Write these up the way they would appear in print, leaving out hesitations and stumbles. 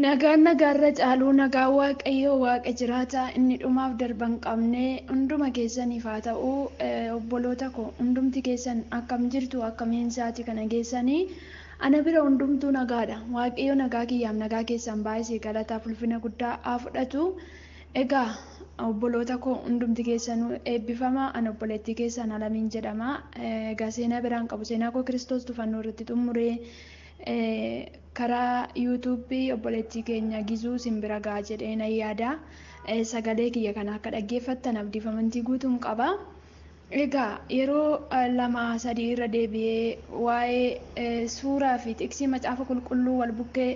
Nagaan nagaarra caaluu nagaan Waaqayyoo Waaqa jiraataa inni dhumaaf darban qabne hunduma keessaniif haa ta'u. Obboloota koo hundumti keessan akkam jirtu, akkamiin sa'aatii kana geessanii? Ana bira hundumtuu nagaadha. Waaqayyo nagaa kiyyaaf nagaa keessan baay'isee galataaf ulfina guddaa haa fudhatu. Egaa obboloota koo hundumti keessanuu eebbifama. Ana obboleettii keessan Alamiin jedhama. Egaa seenaa biraan qabu, seenaa koo Kiristoos tufannoo irratti xumuree karaa yuutuubii obboleettii keenya Gizuu simbira ga'a jedhee nan yaada. Sagalee kiyya kana akka dhaggeeffattan abdiif amantii guutuun qaba. Egaa yeroo 2 3 irra deebi'ee waa'ee suuraa fi tiksii macaafa qulqulluu wal bukkee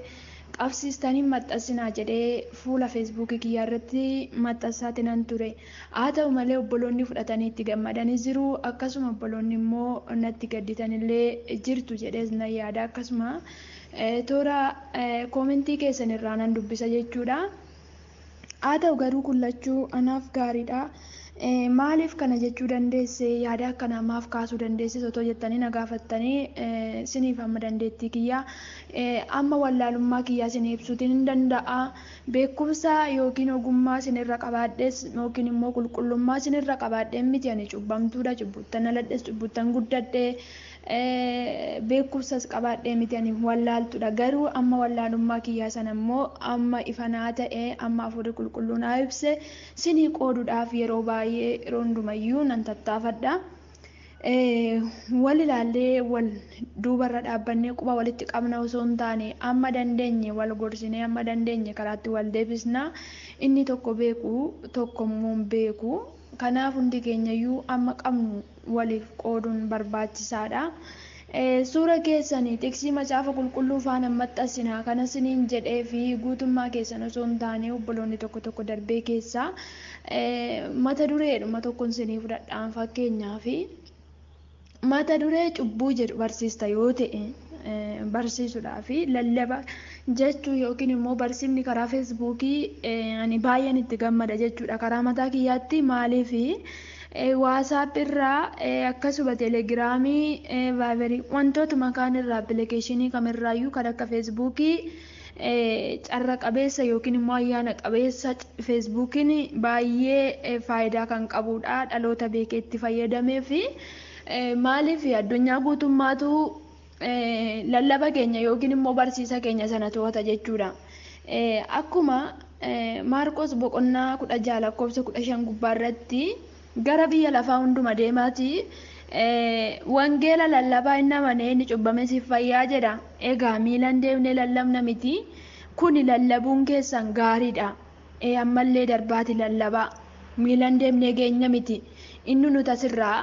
qabsiistanii maxxansinaa jedhee fuula feesbuukii kiyyaa irratti maxxansaati nan ture. Haa ta'u malee obboloonni fudhatanii itti gammadanii jiru. Akkasuma obboloonni immoo natti gadditanillee jirtu jedhees nan yaada. Akkasuma toora koomentii keessan irraa nan dubbisa jechuudha. Haa ta'u garuu kullachuu anaaf gaariidha. Maaliif kana jechuu dandeesse, yaada akkanaa maaf kaasuu dandeesse otoo jettanii na gaafattanii, siniif amma dandeettii kiyyaa, amma wallaalummaa kiyyaa isinii ibsuutiin hin danda'a. Beekumsa yookiin ogummaa isinirra qabaadhes yookiin immoo qulqullummaa isinirra qabaadheen miti. Ani cubbamtuudha, cubbuttan dhaladhes, cubbuttan guddadhe, beekumsas qabaadhee miti, ani wallaaltuudha. Garuu amma wallaalummaa kiyyaa sana immoo amma ifanaa ta'e, amma hafuurri qulqulluu naa ibse sinii qooduudhaaf yeroo baay'ee, yeroo hundumayyuu nan tattaafadha. Wal ilaallee wal duubarra dhaabbannee quba walitti qabna osoo hin taane, amma dandeenye wal gorsinee, amma dandeenye karaatti wal deebisna. Inni tokko beeku, tokko immoo hin beeku. Kanaaf hundi keenyayyuu amma qabnu waliif qooduun barbaachisaadha. Suura keessanii tiksii macaafa qulqulluu faana maxxansinaa kana siniin jedhee fi guutummaa keessan osoo hin taane, obboloonni tokko tokko darbee keessaa mata dureedhuma tokkoon sinii fudhadhaan. Fakkeenyaaf mata duree cubbuu jedhu barsiista yoo ta'e, barsiisuudhaa fi lallaba jechuu yookiin immoo barsiifni karaa feesbuukii ani baay'een itti gammada jechuudha karaa mataa kiyyaatti. Maaliif? WhatsApp irraa, akkasuma teelegiraamii, vaayibarii, wantootuma kaan irraa, appilikeeshinii kamirraayyuu kan akka feesbuukii carra qabeessa yookiin immoo ayyaana qabeessa feesbuukiin baay'ee faayidaa kan qabudha dhaloota beekee itti fayyadamee fi. Maaliif? Addunyaa guutummaatu lallaba keenya yookiin immoo barsiisa keenya sana to'ata jechuudha. Akkuma Maarqos boqonnaa 16 lakkoofsa 15 gubbaarratti, gara biyya lafaa hunduma deemaati wangeela lallabaa, inni amanee inni cubbame siif fayyaa jedha. Egaa miilan deemnee lallabna miti. Kuni lallabuun keessan gaariidha. Ammallee darbaati lallabaa. Miilan deemnee geenya miti. Inni nuti asirraa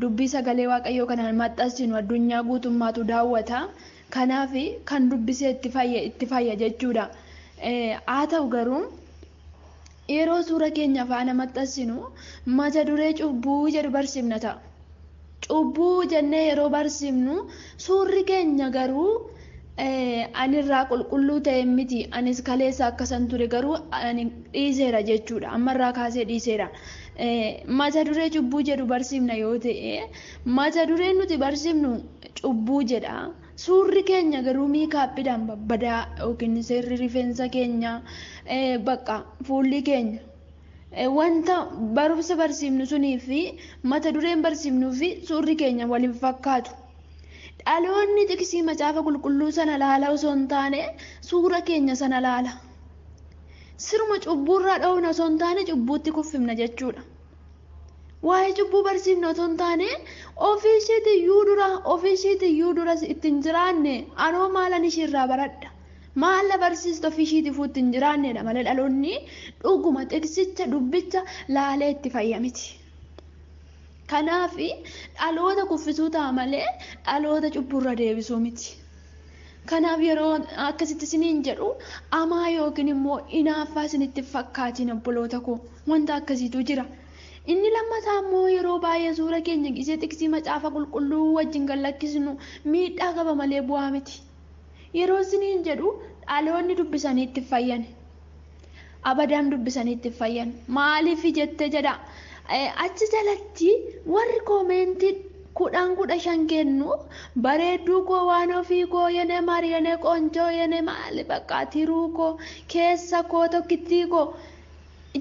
dubbii sagalee Waaqayyoo kanaan maxxansinu addunyaa guutummaatu daawwata. Kanaaf kan dubbisee itti fayya, itti fayya jechuudha. Haa ta'u garuu yeroo suura keenya faana maxxansinu mata duree cubbuu jedhu barsiifna ta'a. Cubbuu jennee yeroo barsiifnu suurri keenya garuu anirraa qulqulluu ta'e miti. Anis kaleessa akkasan ture, garuu ani dhiiseera jechuudha. Ammarraa kaasee dhiiseera. Mata duree cubbuu jedhu barsiifna yoo ta'e, mata dureen nuti barsiifnu cubbuu jedha. Suurri keenya garuu miikaappiidhaan babbadaa yookiin seerri rifeensa keenya, bakka fuulli keenya, wanta barumsa barsiifnu sunii fi mata dureen barsiifnuu fi suurri keenya waliin fakkaatu. Dhaloonni tiksii macaafa qulqulluu sana laala osoo hin taane suura keenya sana laala. Siruma cubbuurraa dhoofna osoo hin taane cubbuutti kuffifna jechuudha. Waa'ee cubbuu barsiifna osoo hin taane ofii ishiitiyyuu dura ittiin jiraanne, anoo maalan ishiirraa baradha? Maal barsiistu ofii ishiitiifuu ittiin jiraannedha malee dhaloonni dhuguma tiksicha, dubbicha laalee itti fayyamiti. Kanaaf dhaloota kuffisuu ta'a malee dhaloota cubbuurra deebisuu miti. Kanaaf yeroo akkasitti isiniin jedhu amaa yookiin immoo inaaffaa isinitti fakkaatiin, obboloota koo, wanta akkasiitu jira. Inni lammataa immoo yeroo baay'ee suura keenya gisee tiksii macaafa qulqulluu wajjin kan lakkisnu miidhaa qaba malee bu'aa miti. Yeroo isiniin jedhu dhaloonni dubbisanii itti fayyan. Abadaam dubbisanii itti fayyan. Maaliif jette jedha. Achi jalatti warri koomentii 10 15 kennu bareedduu koo waan ofii koo yene mar yene qonjoo yene maali bakka tiruu koo keessa koo tokkittii koo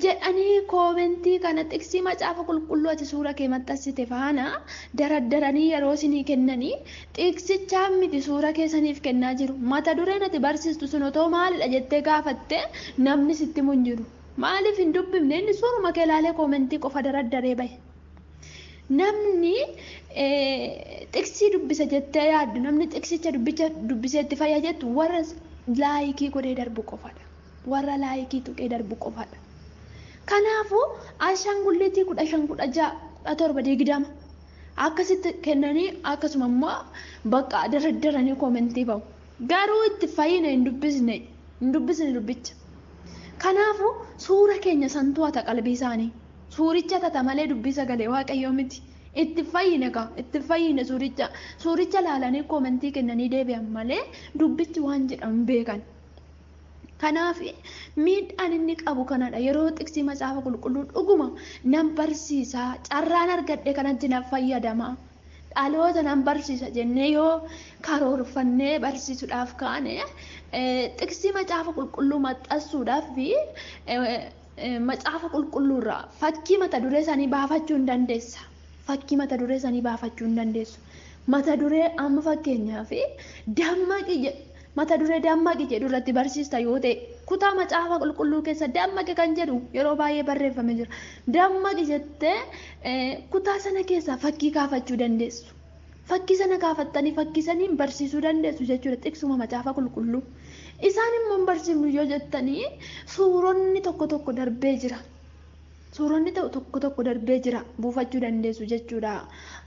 jedhanii koomentii kana xiqsii macaafa qulqulluu ati suura kee maxxansite faana daraddaranii yeroo isinii kennanii xiqsichaan miti suura keessaniif kennaa jiru. Mata dureen ati barsiistu sun otoo maalidha jettee gaafatte namni sitti himu hin jiru. Maaliif hin dubbifne inni suuruma kee ilaalee koomentii qofa daraddaree bahe. Namni xiqsii dubbisa jettee yaaddu namni xiqsicha dubbisee itti fayya jettu warra laayikii godhee darbu qofadha. Warra laayikii tuqee darbu qofadha. Kanaafuu ashaangulliitii 15 16 17 20 akkasitti kennanii akkasuma immoo bakka daraddaranii koomentii bahu. Garuu itti fayyina hin dubbisne dubbicha. Kanaafuu suura keenya santuu hata qalbii isaanii. Suuricha tata malee dubbii sagalee waaqayyoo miti. Itti fayyine kaa itti fayyine suuricha laalanii koomentii kennanii deebi'an malee dubbichi waan jedhamu beekan. Kanaaf miidhaan inni qabu kanadha. Yeroo xiqsii macaafa qulqulluu dhuguma nan barsiisa carraan argadhe kanatti nan fayyadama dhaloota nan barsiisa jennee yoo karoorfannee barsiisuudhaaf kaane xiqsii macaafa qulqulluu maxxansuudhaaf fi macaafa qulqulluurraa fakkii mata duree isaanii baafachuu hin dandeessa. Fakkii mata duree isaanii baafachuu hin dandeessu. Mata duree amma fakkeenyaaf dammaqi jedhu. Mata duree dammaqi jedhu irratti barsiista yoo ta'e kutaa macaafa qulqulluu keessa dammaqi kan jedhu yeroo baay'ee barreeffamee jira. Dammaqi jettee kutaa sana keessaa fakkii kaafachuu dandeessu. Fakkii sana kaafattanii fakkii saniin barsiisuu dandeessu jechuudha xiqsuma macaafa qulqulluu. Isaan immoo hin barsiifnu yoo jettanii suuronni tokko tokko darbee jira. Suuronni tokko tokko darbee jira buufachuu dandeessu jechuudha.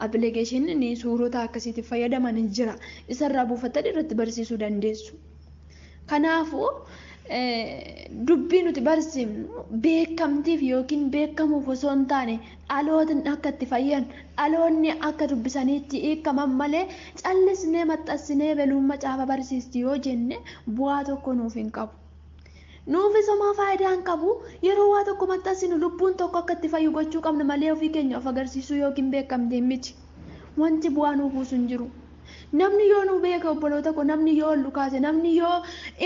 Appilikeeshiniin suurota akkasiitti fayyadaman jira. Isarraa buufattanii irratti barsiisuu dandeessu. Kanaafuu dubbii nuti barsiifnu beekamtiif yookiin beekamuuf osoo hin taane dhalootni akka itti fayyan dhaloonni akka dubbisaniitti hiikaman malee callisnee maxxansinee beluun macaafa barsiisti yoo jenne bu'aa tokko nuuf hin qabu. Nuufis homaa faayidaa hin qabu. Yeroo waa tokko maxxansinu lubbuun tokko akka itti fayyu gochuu qabna malee ofii keenya of agarsiisuu yookiin beekamtiin miti. Wanti bu'aa nuuf buusu hin jiru. Namni yoo nu beeka obboloota koo namni yoo ol kaase namni yoo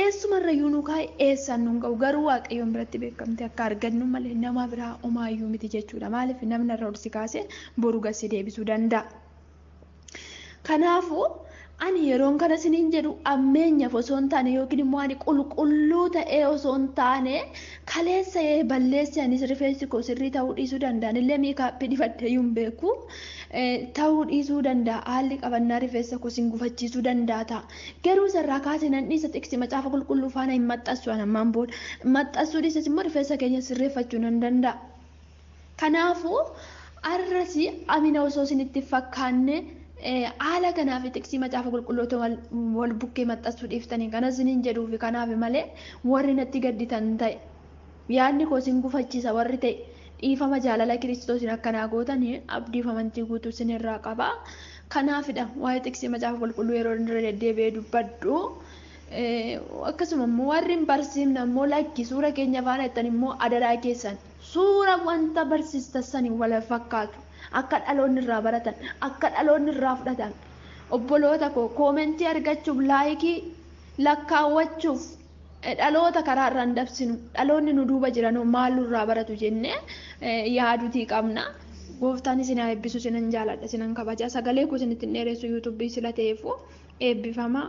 eessumarrayyuu nu kaa'e eessaan nu hin ga'u garuu waaqayyoon biratti beekamte akka argannu malee nama biraa homaayyuu miti jechuudha. Maaliif namni irra ol si kaase boru gasi deebisuu danda'a. Kanaafuu ani yeroon kana isiniin jedhu ammeenyaaf osoo hin taane yookiin immoo ani qulqulluu ta'ee osoo hin taane kaleessa balleessi anis rifeensi koo sirrii ta'uu dhiisuu danda'an illee meekaappii dibadhee hin beeku ta'uu dhiisuu danda'a haalli qabannaa rifeensa koo sin gufachiisuu danda'a ta'a. Garuu sarraa kaasee nan dhiisa xiqsii macaafa qulqulluu faana hin maxxansu an ammaan booda maxxansuu dhiisas immoo rifeensa keenya sirreeffachuu nan danda'a. Kanaafuu arrasi amina osoo isinitti fakkaanne haala kanaaf xiqsii macaafa qulqulluutu wal bukkee maxxansuu dhiiftanii kana isiniin jedhuufi kanaaf malee warri natti gadditan ta'e yaadni koo isin gufachiisa warri ta'e dhiifama jaalala kiristoosiin akkanaa gootanii abdiif amantii guutuu isinirraa qaba. Kanaafidha waa'ee xiqsii macaafa qulqulluu yeroo irra deddeebi'ee dubbadhu. Akkasuma immoo warri hin barsiifne immoo lakki suura keenya faana jettan immoo adaraa keessan suura wanta barsiistan saniin wal fakkaatu. Akka dhaloonni irraa baratan akka dhaloonni irraa fudhatan obboloota koo koomentii argachuuf laayikii lakkaawwachuuf dhaloota karaa irraa hin dabsinu dhaloonni nu duuba jiran maal irraa baratu jennee yaaduutii qabna. Gooftaan isin haa eebbisu isinan jaaladha isinan kabaja sagalee koo isinitti hin dheeressu yuutuubii sila ta'eefu eebbifama.